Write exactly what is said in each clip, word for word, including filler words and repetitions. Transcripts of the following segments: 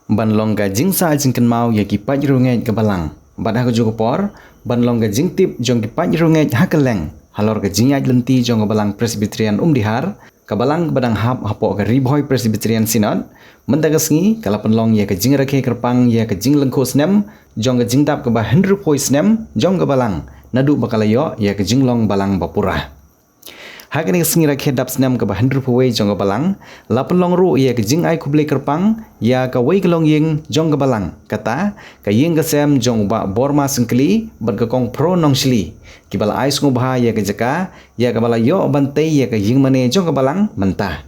ban long ka jingsah jingkynmaw ïa ki paid riewngeit ka Balang, bad ha kajuh ka por ban long ka jingtip jong ki paid riewngeit ha kylleng halor ka jingïaid lynti jong ka Balang Presbyterian Umdihar, ka Balang kaba dang hap hapoh ka Ri Bhoi Presbyterian Synod. Mynta ka sngi ka la pynlong ïa ka jingrakhe kyrpang ïa ka jinglyngkhuh snem jong ka jingdap kaba hynriewphew snem jong ka Balang naduh ba ka la ïoh ïa ka jinglong Balang bapura. Ha kane ka sngi rakhe dap snem kaba hynriewphew jong ka Balang, la pynlong ruh ïa ka jingai khublei kyrpang ïa kawei ka longïing jong ka Balang, kata ka ïing ka sem jong u Bah Borma Syngkli bad ka Kong Phro Nongshli, kiba la ai sngewbha ïa ka jaka ïa kaba la ïoh ban tei ïa ka ïingmane jong ka Balang mynta.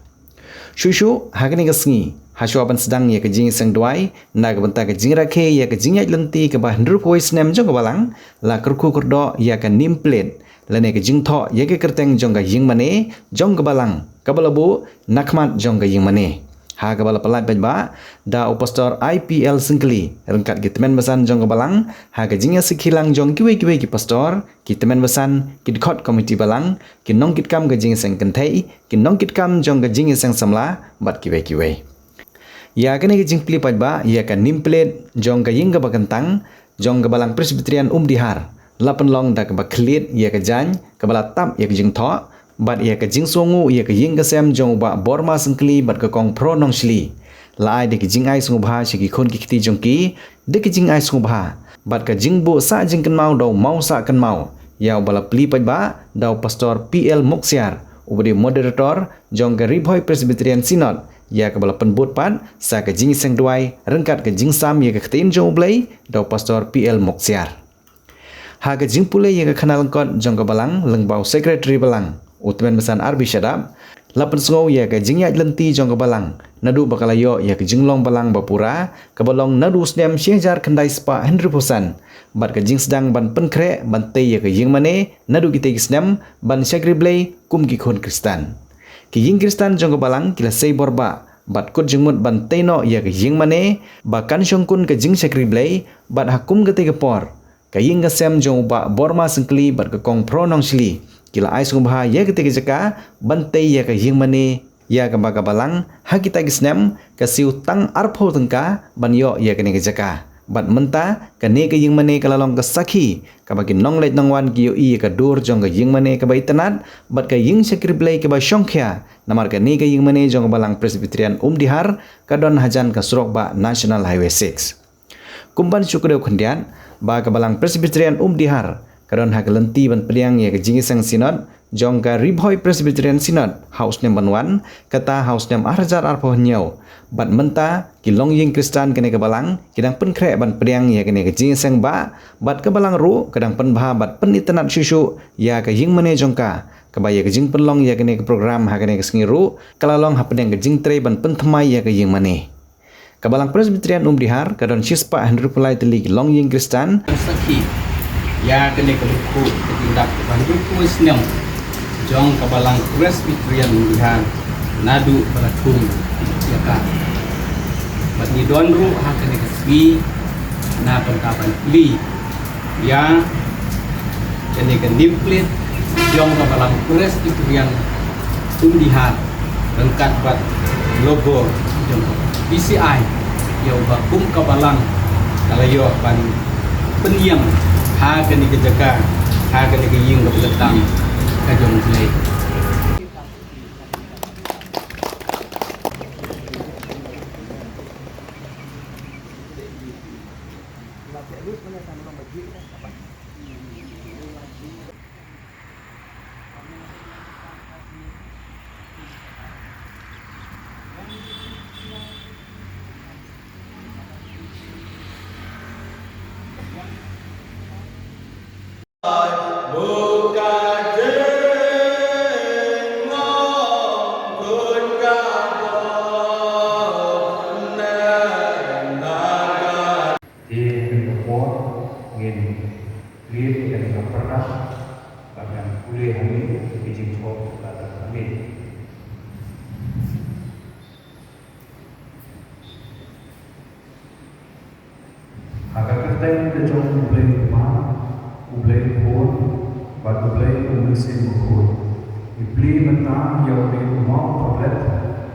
Shuh shuh ha kane ka sngi, hashwa ban sdang ïa ka jingïaseng duwai na ka bynta ka jingrakhe ïa ka jingïaid lynti kaba hynriewphew snem jong ka Balang, la kyrkhu kyrdoh ïa ka name plate lane ka jingthoh ïa ka kyrteng jong ka ïingmane jong ka Balang kaba la buh na khmat jong ka ïingmane, ha kaba la pyllait paidbah da u Pastor I P L Syngkli ryngkat ki tymmen basan jong ka Balang, ha ka jingïasakhi lang jong kiwei kiwei ki pastor, ki tymmen basan, ki dkhot komiti Balang, ki nongkitkam ka jingïaseng kynthei, ki nongkitkam jong ka jingïaseng samla bad kiwei kiwei. Ïa kane ka jingplie paidbah ïa ka name plate jong ka ïing kaba kyntang jong ka Balang Presbyterian Umdihar la pynlong da kaba khlieh ïa ka jaiñ kaba la tap ïa ka jingthoh bad ïa ka jingsngewnguh ïa ka ïing ka sem jong u Bah Borma Syngkli bad ka Kong Phro Nongshli. La ai da ka jingai sngewbha sha ki khun ki kti jong ki da ka jingai sngewbha bad ka jingbuh sah jingkynmaw da u maw sah kynmaw ïa uba la plie paidbah da u Pastor P L Muksiar, uba dei u moderator jong ka Ri Bhoi Presbyterian Synod, ïa kaba la pynbud pat sa ka jingïaseng duwai ryngkat ka jingsam ïa ka ktien jong U Blei da u Pastor P L Muksiar. Ha ka jingpule ïa ka khana lyngkot jong ka Balang lyngba u Secretary Balang, u tymmen basan R B Shadap, la pynsngew ïa ka jingïaid lynti jong ka Balang naduh ba ka la ïoh ïa ka jinglong Balang bapura, kaba long naduh u snem shi hajar khyndai spah hynriewphew san, bad ka jingsdang ban pynkhreh ban tei ïa ka ïingmane naduh kitei ki snem ban shakri Blei kum ki khun Khristan. Ki ïing Khristan jong ka Balang ki la sei bor bah bad kut jingmut ban tei noh ïa ka ïingmane ba kan shongkun ka jingshakri Blei, bad ha kum katei ka por ka ïing ka sem jong u Bah Borma Syngkli bad ka Kong Phro Nongshli ki la ai sngewbha ïa katei ka jaka ban tei ïa ka ïingmane, ïa kaba ka Balang ha kita ki snem ka siew tang arphew tyngka ban ïoh ïa kane ka jaka. Bad mynta kane ka ïingmane ka la long ka sakhi kaba ki nongleit nongwan ki ïohi ïa ka dur jong ka ïingmane kaba itynnad bad ka ïing shakri Blei kaba shongkhia, namar kane ka ïingmane jong ka Balang Presbyterian Umdihar ka don hajan ka surok bah National Highway six. Kumban shu kdew khyndiat ba ka Balang Presbyterian Umdihar ka don ha ka lynti ban pdiang ïa ka jingïaseng Synod jong ka Ri Bhoi Presbyterian Synod ha u snem ban wan, kata ha u snem ar hajar arphew hynñiew. Bad mynta ki longïing Khristan kane ka Balang ki dang pynkhreh ban pdiang ïa kane ka jingïaseng bah, bad ka Balang ruh ka dang pynbha bad pynitynnad shuh shuh ïa ka ïingmane jong ka, kaba ïa ka jingpynlong ïa kane ka program ha kane ka sngi ruh ka la long hapdeng ka jingtrei ban pynthymmai ïa ka ïingmane. Ka Balang Presbyterian Umdihar ka don shispah hynriewphew lai tylli ki longïing Khristan. Sakhi ïa kane ka lyngkhuh ka jingdap kaba hynriewphew snem jong ka Balang Presbyterian Umdihar naduh ba la thung ïa ka. Bad ngi don ruh ha kane ka sngi na ka bynta ban plie ïa kane ka name plate jong ka Balang Presbyterian Umdihar ryngkat bad logo jong ka B C I, ïa uba kum ka Balang ka la ïoh ban pynïeng ha kane ka jaka, ha kane ka ïing kaba kyntang ka jong U Blei. Te ha kane ka por ngin leit ïa kane ka pyrthei, bad ngan pule hangne ïa ki jingthoh lada ka mih. Ha ka kyrteng ka jong U Blei Kpa, U Blei Khun, bad U Blei U Mynsiem Bakhuid. Ngi plie mynta ïa une u maw tablet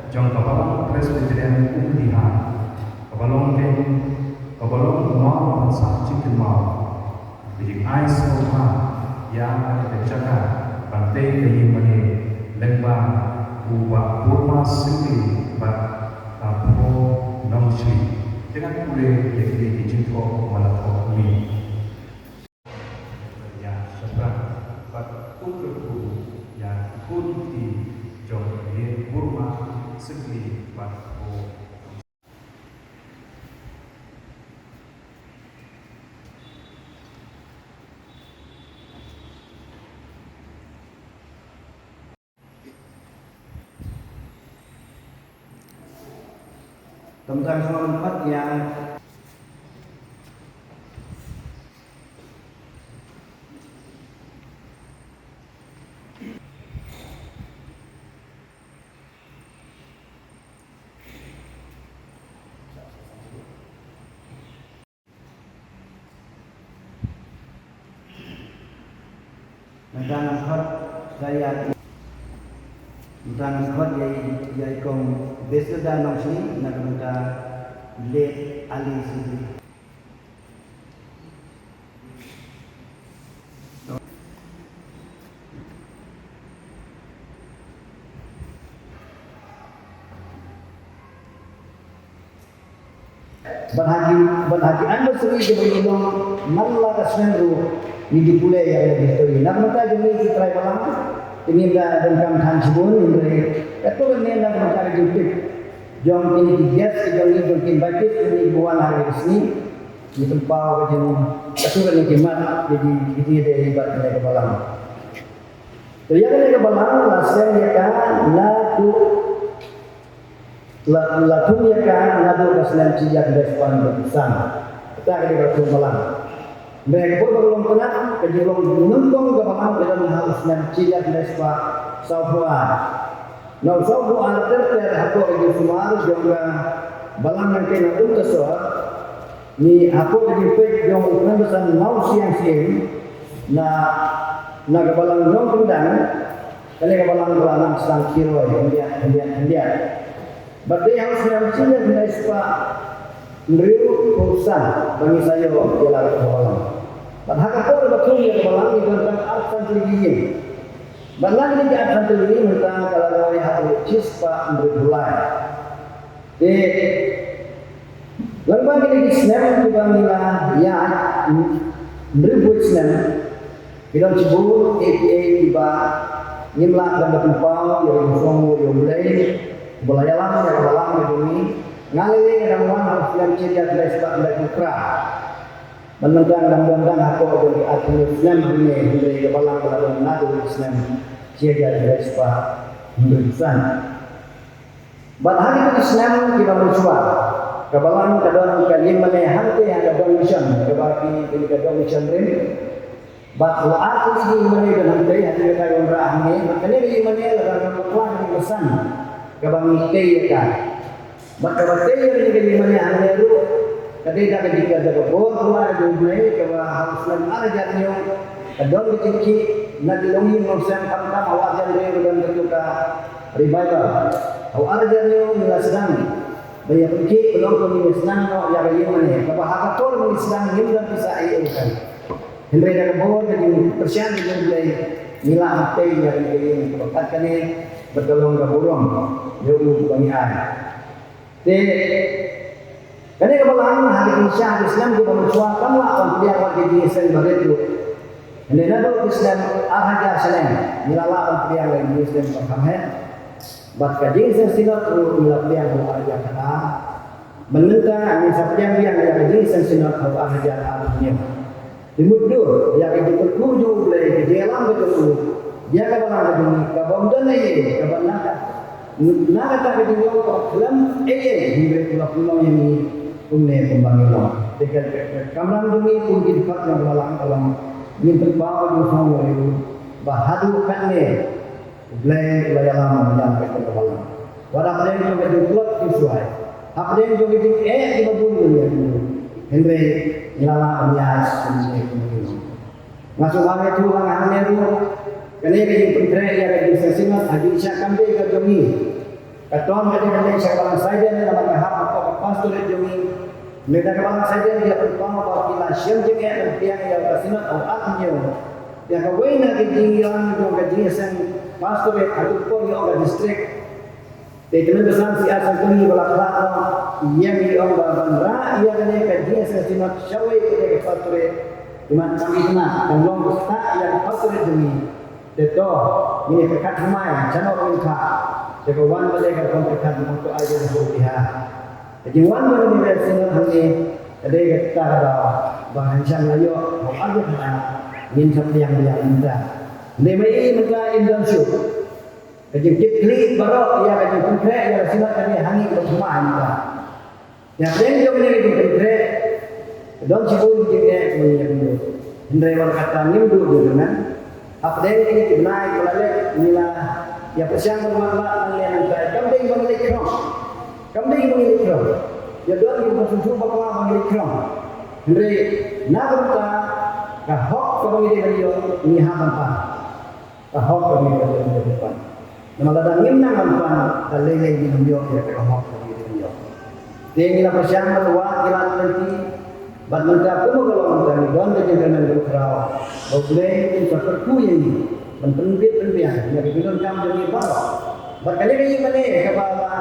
jong ka Balang Presbyterian Umdihar, kaba long Ai sngewbha ïa kane ka jaka ban tei ka ïing mane lyngba u Bah Burma Singli bad ka Pho Nongshli. Te ngan pule ïa kine ki jingthoh ba la thoh hangne. Ïa shaphrang bad u kyrkhu ïa ki khun ki kti jong ïing Burma Singli bad Pho. Tang tang sngewbha pat ïa. Mynta ngan khot ïa, mynta ngan khot ïa, ïa i Kong Besada Nongshli na ka bynta Late Ali Sidi. Bad ha ki, bad ha ki anniversary kiba ngi long man la ka snem ruh ngi ju pule ïa kane ka history. Na ka bynta jong ngi ki trai balang, te ngim da donkam than shibun, hynrei katto katne na ka bynta ka jingtip jong kine ki guest ki jong ngi, jong ki invitees jong ngi kiba wan ha kane ka sngi, ngi pynpaw ka jing, katto katne ki mat ïa ki, ki jingïadei bad kane ka balang. To ïa kane ka balang la seng ïa ka naduh, la, la thung ïa ka naduh ka snem shi hajar khyndai spah hynriew san. Kata ka dei ka thung balang. Hynrei ha ka por ba ka long tnat, ka jinglong nyngkong ka balang ka long ha u snem shi hajar khyndai spah sawphew ar. Na u sawphew ar ter ter hapoh ka jingsumar jong ka balang nangkei na Umtasor, ngi hapoh ka jingpeit jong u Kynhun Basan Mawsiang Syiem na, na ka balang Nongkyndang, kane ka balang ka la nang sdang khyrwai khyndiat khyndiat khyndiat. Bad dei ha u snem shi hajar khyndai spah hynriewphew san ba ngi sa ïoh ïa la ka balang. Bad ha ka por ba thung ïa ka balang ngi don tang arphew san tylli ki ïing. Bad na kine ki arphew san tylli mynta ka la roi ha u shispah hynriewphew lai. Te lyngba kine ki snem kiba ngi la ïaid, hynriewphew snem, ki don shibun kiei kiei kiba ngim lah ban da pynpaw ïa u shong ïa U Blei uba la ïalam ïa ka balang ka jong ngi. Nga lei lei nga dang wan ha u snem shi hajar khyndai spah khyndai phew phra. Bad mynta nga dang don tang hapoh jong ki arphew snem hangne, hynrei ka balang ka la don naduh u snem shi hajar khyndai spah hynriewphew san. Bad ha kito ki snem kiba mynshuwa, ka balang ka don ka ïing mane hangtei ha ka Dong Mission, kaba ki, ki ka Dong Mission Rim. Bad la ar tylli ki ïing mane don hangtei ha kito ki wanrah hangne, bad kane ka ïing mane la don ka bakla ka dei ka san kaba ngi tei ïa ka. Bad kaba tei ïa kane ka ïing mane hangne ruh ka dei da ka jingkyrkhu jong ka bor ka jong U Blei, kaba ha u snem ar hajar hynñiew ka don ka jingkhih na ki longïing longsem, khamtam ha Wah Jan Riew ka don kato ka revival. Ha u ar hajar hynñiew ngi la sdang ban ïa pynkhih ban long kum ngi sdang noh ïa ka ïing mane, kaba ha ka por ba ngi sdang ngim don pisa ei ei ruh. Hynrei da ka bor ka jingpyrshang ka jong U Blei ngi lah ban tei ïa kane ka ïing, kaba kat kane bad ka long ka burom ïa u ba ngi ai. Te kane ka balang ha ka jingshisha ki snem kiba mynshuwa kam lah ban pdiang wat ka jingïaseng barit ruh. Hynrei naduh ki snem ar hajar snem ngi la lah ban pdiang ïa ka jingïaseng ba kham heh. Bad ka jingïaseng synod ruh ngi la pdiang ha u ar hajar khatar. Mynta ngi sa pdiang biang ïa ka jingïaseng synod ha u ar hajar arphew hynñiew. Te mutdur ïa ka jingkyrkhu jong U Blei, ka jingïalam ka jong u ïa ka balang ka jong ngi, kaba ym don ei ei, kaba na ka, na kata ka jinglong kaba khlem ei ei, hynrei kaba pynlong ïa ngi kumne kumba ngi long. Te ka, ka, ka kamram jong ngi kum ki dkhot jong ka balang ka long, ngin pynpaw ka jingsngew ïa u ba haduh katne U Blei u la ïalam ïa ka jong ka balang. Wat hapdeng jong ka jingtlot jingshuwa, hapdeng jong ka jingeh kiba bun bun ïa ngi, hynrei ngi la lah ban ïaid kumne kumne. Nga sngewbha ïathuh hangne ruh, kane ka jingpyntrei ïa ka jingïaseng synod ha ka jingshisha kam dei ka jong ngi. Ka ton ka jingpyntrei sha ka balang Saiden namar ka hap hapoh ka pastorate jong ngi. Mynta ka balang Saiden ki la pynpaw ba ki la shem jingeh ban pdiang ïa ka Synod ha u ar hynñiew. Ïa kawei na ki jingïalang jong ka jingïaseng pastorate ha ka por ïa ka district. Te tymmen basan C R Sangkuni ba la khlad noh, ïa ngi ong ba ban rah ïa kane ka jingïaseng Synod shawei kane ka pastorate. Imat kam itna kan long ba stad ïa ka pastorate jong ngi. Te to, ngin ïa pyrkhat thymmai, shano ngin phah. Te ka wan ba dei ka rukom pyrkhat ba to ai ïa ka biha. Ka jingwan ba ngin ïa Synod hangne ka dei kata ka daw ba ngin shah ïoh ba ar ïoh kata ngin sa pdiang biang mynta. Dei mai i mynta im don shuh. Ka jingkit khlieh baroh ïa ka jingpynkhreh ïa ka Synod ka dei hangne ka thymmai mynta. Ïa pdeng jong ngi ka jingpynkhreh ka don shibun jingeh ba ngi ïa pynduh. Hynrei wat kata ngim duh duh mynta. Hapdeng kine ki bnai ba la leit ngi la ïa pyrshang ban wanrah nangne nangtai. Kam dei ba ngi leit khrong. Kam dei ba ngi leit khrong. Ïa don ki ba sngewthuh bakla ba ngi leit khrong. Hynrei na ka bynta ka hok kaba ngi dei ban ïoh ngi hap ban pan. Ka hok kaba ngi dei ban ïoh ngi hap ban pan. Namar lada ngim nang ban pan, da lei lei ngin ym ïoh ïa ka hok kaba ngi dei ban ïoh. Te ngi la pyrshang ban wad ki lad lynti bad mynta kumba ka long mynta ngi don ka jingkyrmen kaba khraw ba U Blei un sa kyrkhu ïa ngi ban pynbit pynbiang ïa ka jingdonkam jong ngi baroh. Bad kane ka ïing mane kaba la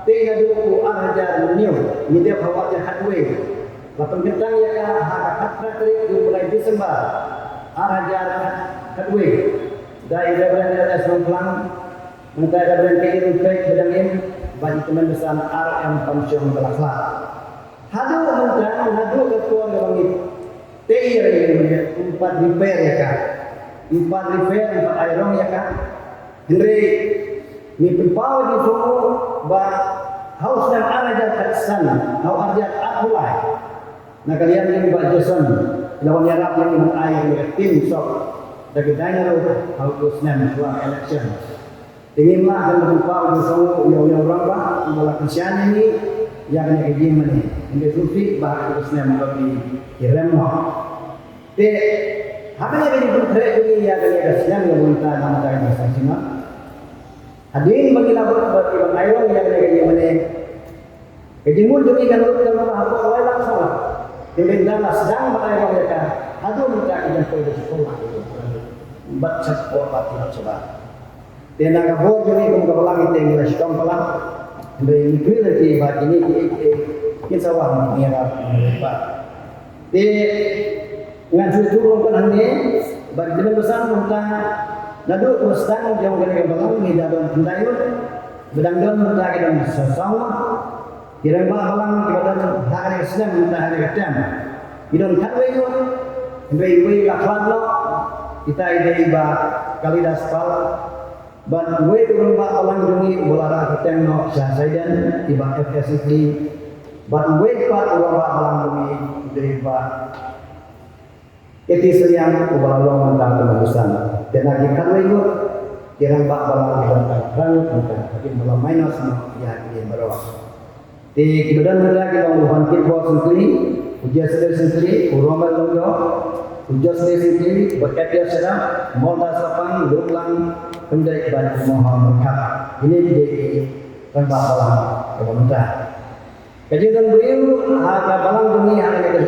tei naduh u ar hajar hynñiew ngi dep ha u ar hajar khatwei. La pynkyntang ïa ka ha ka khatphra tarik u bnai December ar hajar khatwei da i Reverend L S Nongphlang, mynta i Reverend K. Rympei ba dang im bad i tymmen basan R. M. Pamshong ba la khlad. Haduh mynta, haduh ka por kaba ngi tei ïa ka ïing mane, ym pat repair ïa ka. Ym pat repair, ym pat ai rong ïa ka. Hynrei ngi pynpaw ïa ki sngewthuh ba ha u snem ar hajar khatsan, ha u ar hajar arphew lai, na ka liang jong i Bah Jason, i la wan ïarap ïa ngi ban ai ïa ka tin sop da ki dai naroh ha u snem shuwa election. Te ngim lah ban pynpaw ïa u sngewthuh ïa u rangbah uba la kyrshan ïa ngi ïa kane ka ïing mane. Hynrei sngewsih ba ha ka snem ba ki rem noh. Te ha kane ka jingpynkhreh jong ngi ïa kane ka snem ïa mynta na ka bynta ka snem. Hadien ba ngi la bud ba ki ban ai rong ïa kane ka ïing mane. Ka jingmut jong ngi kan lut kan lut hapoh lai lak saw lak. Te mynta la sdang ban ai rong ïa ka haduh mynta ka jingpoi da shiphew lak. Bad shapoh bad ki bad shabar. Te na ka bor jong ngi kum ka balang te ngi la shitom palat. Hynrei ngi kyrpad ïa ki ba kine ki ei ki ei kin sa wan ngi ïarap ngi ïarap. Te ngan shu ïathuh ruh kan hangne ba ki tymmen basan mynta naduh ba sdang jong kane ka balang ngi da don khyndai ngut. Ba dang don mynta ki don saw saw ngut. Ki rangbah balang kiba don ha kane ka snem mynta ha kane ka term ki don khatwei ngut. Hynrei iwei la khlad noh, ita i dei i Bah Kalidas Pal. Bad uwei u rangbah balang jong ngi uba la rah kyrteng noh sha Saiden, i Bah F S Syntly. Bad uwei pat u rangbah balang jong ngi u dei i Bah Kathy Syiem uba la long mynta u tymmen basan. Te na ki khatwei ngut ki rangbah balang ki don tang phra ngut mynta, ha ki ba la minus noh ïa kine baroh. Te kiba don mynta ki long u Bah Kitbor Syntly, u Jesle Syntly, u Romel Lyngdoh, u Josle Syntly, u Bah Etias Sera, Molda Sapang, Luklang Pyndet bad u Moham Myrkhat. Kine ki dei ki rangbah balang kiba mynta. Ka jingdon briew ha ka balang jong ngi ha kane ka,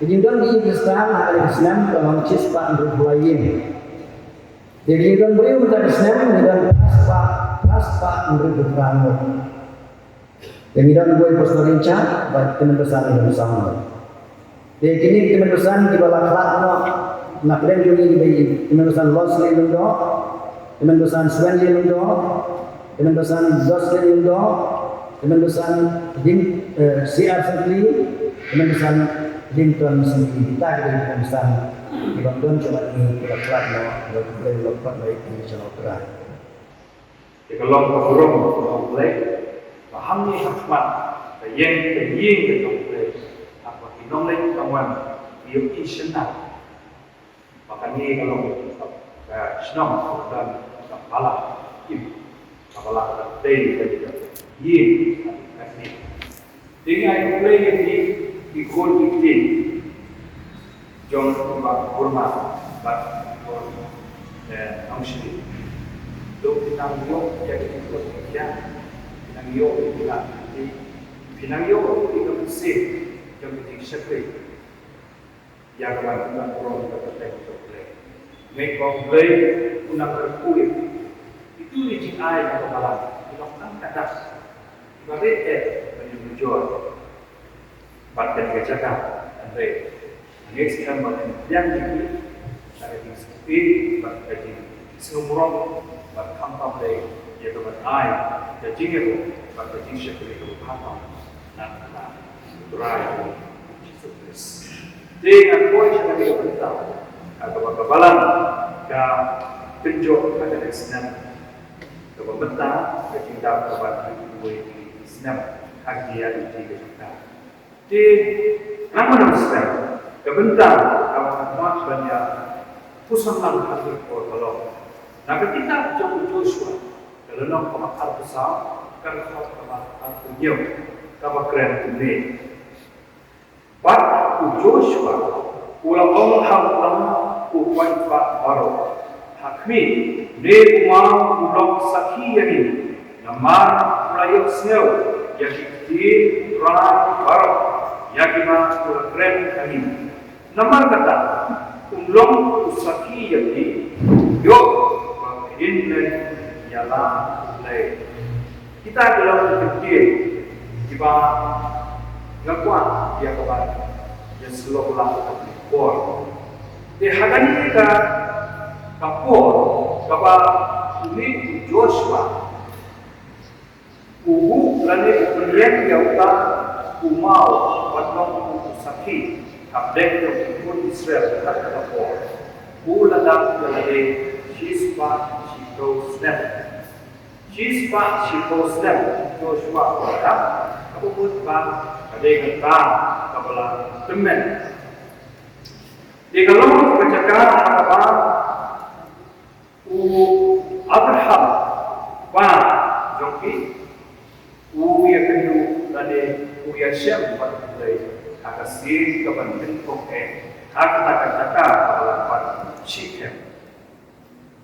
ka jingdon ki Khristan ha kane ka snem ka long shispah hynriewphew lai ïing. Te ka jingdon briew mynta ka snem ngi don phra spah, phra spah hynriewphew phra ngut. Te ngi don uwei u pastor in charge bad tymmen basan ngi don saw ngut. Te kine ki tymmen basan kiba la khlad noh na pdeng jong ngi ki dei tymmen basan Losley Lyngdoh, tymmen basan Swenley Lyngdoh, tymmen basan Jocelyn Lyngdoh, tymmen basan Lin, eh, C R Syntly, tymmen basan Linton Syntly. Kita ki dei tymmen basan kiba don sha ngi kiba khlad noh, kiba khlad noh, kiba khlad noh ïa ki sha U Trai. Te ka long ka burom ka jong U Blei ba hangne ha khmat ka ïing, ka ïing ka jong U Blei, haba ki nongleit ki dang wan ki ïohi shynna ba kane ka long ka shnong kaba don ka balang im, ka balang kaba dei ka ïing ka kane. Te ngi ai khublei ïa ki, ki khun ki ktien jong u Bah Burma bad u Bah, eh, Nongshri. To phi nang ïoh ïa ki khun ki ktien, phi nang ïoh ïa ki lad ki, phi nang ïoh ïa ki mynsiem. jong ka jingshakri ïa ka ban pynbna burom ïa ka kyrteng jong U Blei. Ngeit ba U Blei un nang kyrkhu ïa phi. Itu i jingai jong ka balang, i long tang ka dak, iba rit eh ban ïanujor bad kane ka jaka. Hynrei ngeit skhem ba kan pdiang ïa phi da ka jingsngewthuh bad ka jingsngewburom bad khamtam lei ïa ka ban ai ka jingïaroh bad ka jingshakri kaba bha tam na ka bynta U Trai U Jisu Khrist. Te ngan poi sha kane ka bynta ha kaba ka balang ka pynjop ha kane ka snem, kaba mynta ka jingdap kaba hynriew snem ha kane ka jingdap. Te ngan ym skhem ka bynta kaba nga kwah ban ïa pyrshang lang ha kane ka por ka long na ka kitab jong u Joshua, ka lynnong kaba arphew saw, ka dkhot kaba arphew hynñiew, kaba kren kumne: Bad u Joshua u la ong ha uta u paidbah baroh: Ha khmih, une u maw u long sakhi ïa ngi, namar u la ïohsngew ïa ki ktien U Trai baroh ïa kiba u la kren ha ngi. Namar kata, un long u sakhi ïa phi, ïoh ba phin leh ïa la U Blei. Kita ki long ki ktien kiba nga kwah ïa ka ban ïa shlok lang ha kane ka por. Te ha kane ka, ka por kaba une u Joshua u buh lane u pynïeng ïa uta u maw ban long u sakhi hapdeng jong ki khun Israel ha kata ka por, u la dap ïa lade shispah shiphew snem. Shispah shiphew snem Joshua u la dap, kaba mut ba ka dei ka tam kaba la tymmen. Te ka long ka jaka ha kaba u Abraham, kpa jong ki, u ïakynduh lane u ïashem bad U Blei ha ka sien kaban pynthok eh ha kata ka jaka kaba la kyrpad Shekhem.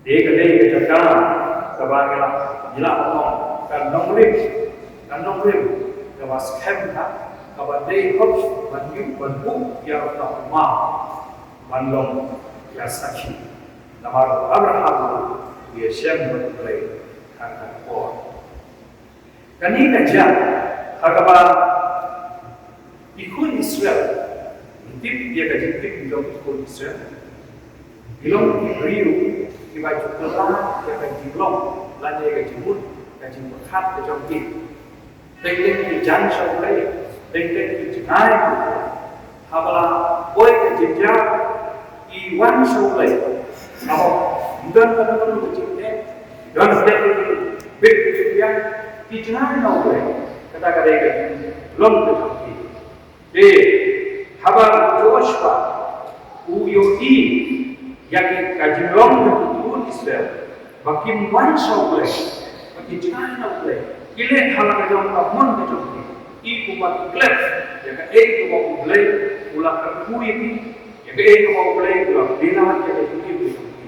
Te ka dei ka jaka kaba ngi la, ngi la ong ka nongrim, ka nongrim kaba skhem ha, kaba dei hok ban ïuh ban buh ïa uta u maw ban long ïa sakhi. Namar u Abraham u ïashem bad U Blei ha kata ka por. Kane ka jaka ha kaba ki khun Israel, ngi tip ïa ka jingtip jong ki khun Israel, ki long ki briew kiba ju kylla ïa ka jinglong lane ka jingmut, ka jingpyrkhat ka jong ki. Teng teng ki jan sha U Blei, teng teng ki jngai. Haba la poi ka jingjia, ki wan sha U Blei. Haba ym don kano kano ka jingeh, ki don beit ki bit ki jingeh, ki jngai na U Blei. Kata ka dei ka jinglong ka jong ki. Te haba u Joshua u ïohi ïa ki, ka jinglong jong ki khun Israel ba kim wan sha U Blei, ba ki jngai na U Blei, ki leh ha la ka jong ka mon ka jong ki, ki kumba ki klet ïa kaei kaba U Blei u la kyrkhu ïa ki, ïa kaei kaba U Blei u la pynlong ïa ka jingim ka jong ki.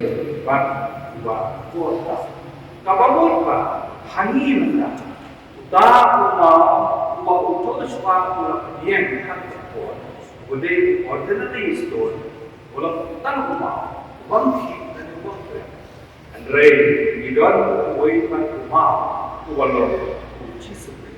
Bad uba kor ta. Kaba mut ba ha ngi mynta, uta u maw uba u Joshua u la pdiang ha ka por, u dei u ordinary stone, u la tang u maw u bym khih lane u bym krem. Hynrei ngi don uwei pat u maw uba long, u Jisu Khrist.